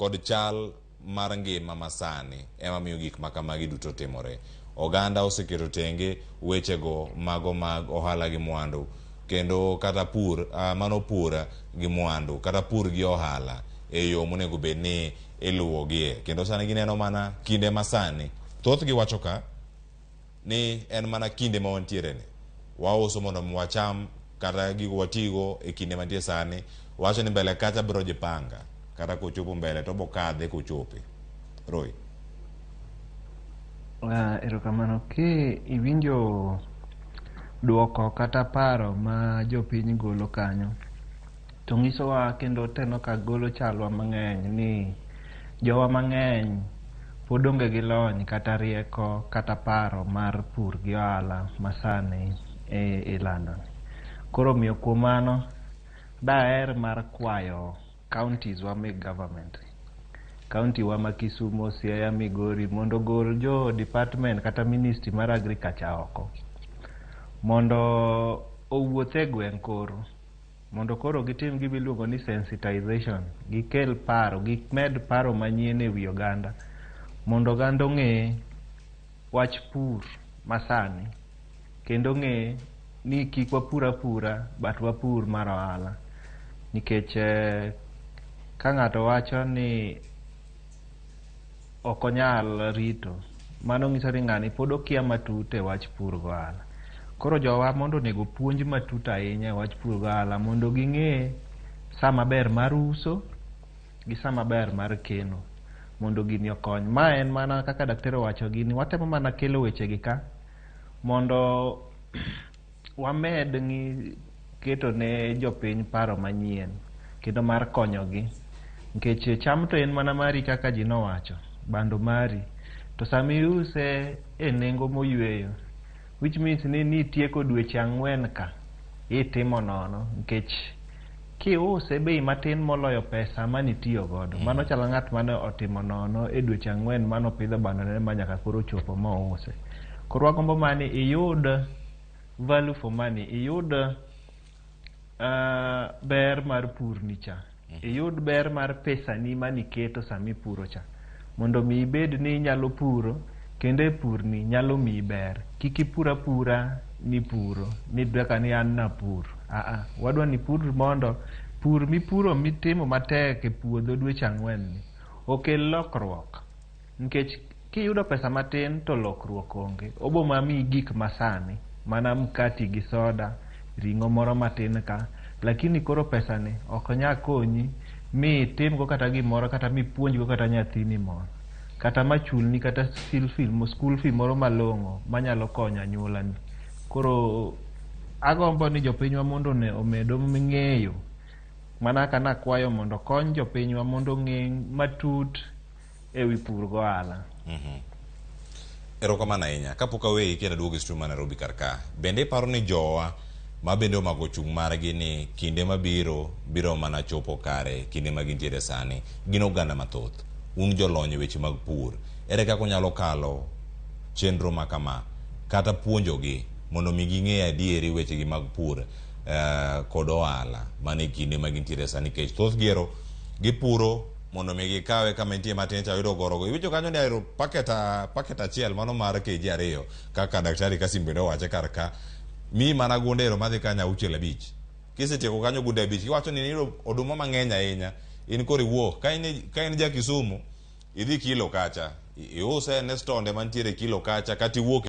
kod chal mar ngima masani ema miyo gik ma kamagi duto timore. Oganda oseketo tenge wechego mago mag ohala gi mwandu kendo kata pur, mano pur gi mwandu kata pur gi ohala e yo monego bed ni iluwogie. Kendo sani gineno mana kinde masani. Thothgi wacho ka ni en mana kinde ma wantiere ni. Wauso mondo mi wacham kata gigo watigo e kinde mantie sani. Wacho ni mbele kacha biro jipanga. Kata kochopo mbele to obokadhe kochope. Roy. Erokamano. Ki iwinjo duoko kata paro ma jopiny golo kanyo, to nyisowa kendo teno ka golo chalwa mang'eny ni jowa mang'eny pod onge gi lony kata rieko kata paro mar pur gi ohala masani ilando ni. Koro omiyo kuom mano daher mar kwayo counties wa meg government, county wa ma Kisumo, Siaya, Migori mondo ogol jo department kata ministry mar agriculture oko mondo owuoth e gweng' koro mondo koro gitim gima iluongo ni sensitization, gikel paro, gimed paro manyien e wi oganda mondo oganda ong'e wach pur masani kendo ong'e ni kik wapur apura but wapur mar ohala nikech ka ng'ato wacho ni ok onyal rito, mano nyiso ni ng'ani pod okia matut e wach pur gi ohala. Koro jowa mondo onego puonj matut ahinya e wach pur gi ohala mondo ging'e saa maber mar uso gi saa maber mar keno mondo gini okony. Ma en mana kaka daktari owacho, gini watemo mana kelo weche gi ka mondo wamed ng'i keto ne jopiny paro manyien kendo mar konyogi nikech cham to en mana mari kaka ji nowacho, bando mari to sama iuse e nengo moyweyo, which means ni nitieko dweche 4 ka itimo nono nikech kiuse bei matin moloyo pesa manitiyo godo, mano chalo ng'at mane otimo nono e dweche 4 manopidho bandone ma nyaka koro ochopo mouse. Koro wagombo mana ni iyud value for money, iyud ber mar purni cha, iyud ber mar pesani maniketo samipuro cha mondo mi ibed ni inyalo puro kendo e purni nyalo miyi ber. Kik ipur apura ni puro ni kaka ni an napur. Aa, wadwa ni ipur mondo pur mipuro mitimo matek e puodho dweche 4 ni okel lokruok nikech kiyudo pesa matin to lokruok onge. Obo mamiyi gik masani mana mkati gi soda, ring'o moro matin ka, lakini koro pesani ok nyal konyi mi itimgo kata gimoro kata mipuonjgo kata nyathini moro kata machulni kata school fee moro malong'o manyalo konyo anyuolani. Koro agombo ni jopinywa mondo omed ng'eyo mana kaka nakwayo mondo okony jopinywa mondo ong'e matut e wi pur gi ohala. Erokamano ahinya. Kapok aweyi kendo aduogo e studio ma Nairobi kar ka, bende iparo ni jowa ma bende omako chung' margi ni kinde mabiro biro mana chopo kare kinde ma gintiere sani gin oganda mathoth. Un jolony e weche mag pur, ere kaka unyalo kalo chenro ma kama kata puonjogi mondo mi ging'e adieri wechegi mag pur kod ohala mana e kinde ma gintiere sani nikech thothgi ero gipuro mondo mi gikawe kama entie matin cha yudo gorogo. Iwinjo kanyo ni ahero packet, packet achiel mano mar kg 2 kaka daktari Kasim bende owache kar ka miyi mana gunde ero madhi kanyo 6 5. Kisetieko kanyo gunde 5 iwacho ni niyudo oduma mang'eny ahinya in koro iwuok ka in ja Kisumu idhi kilo kacha iuse ne stonde mantiere kilo kacha kata iwuok.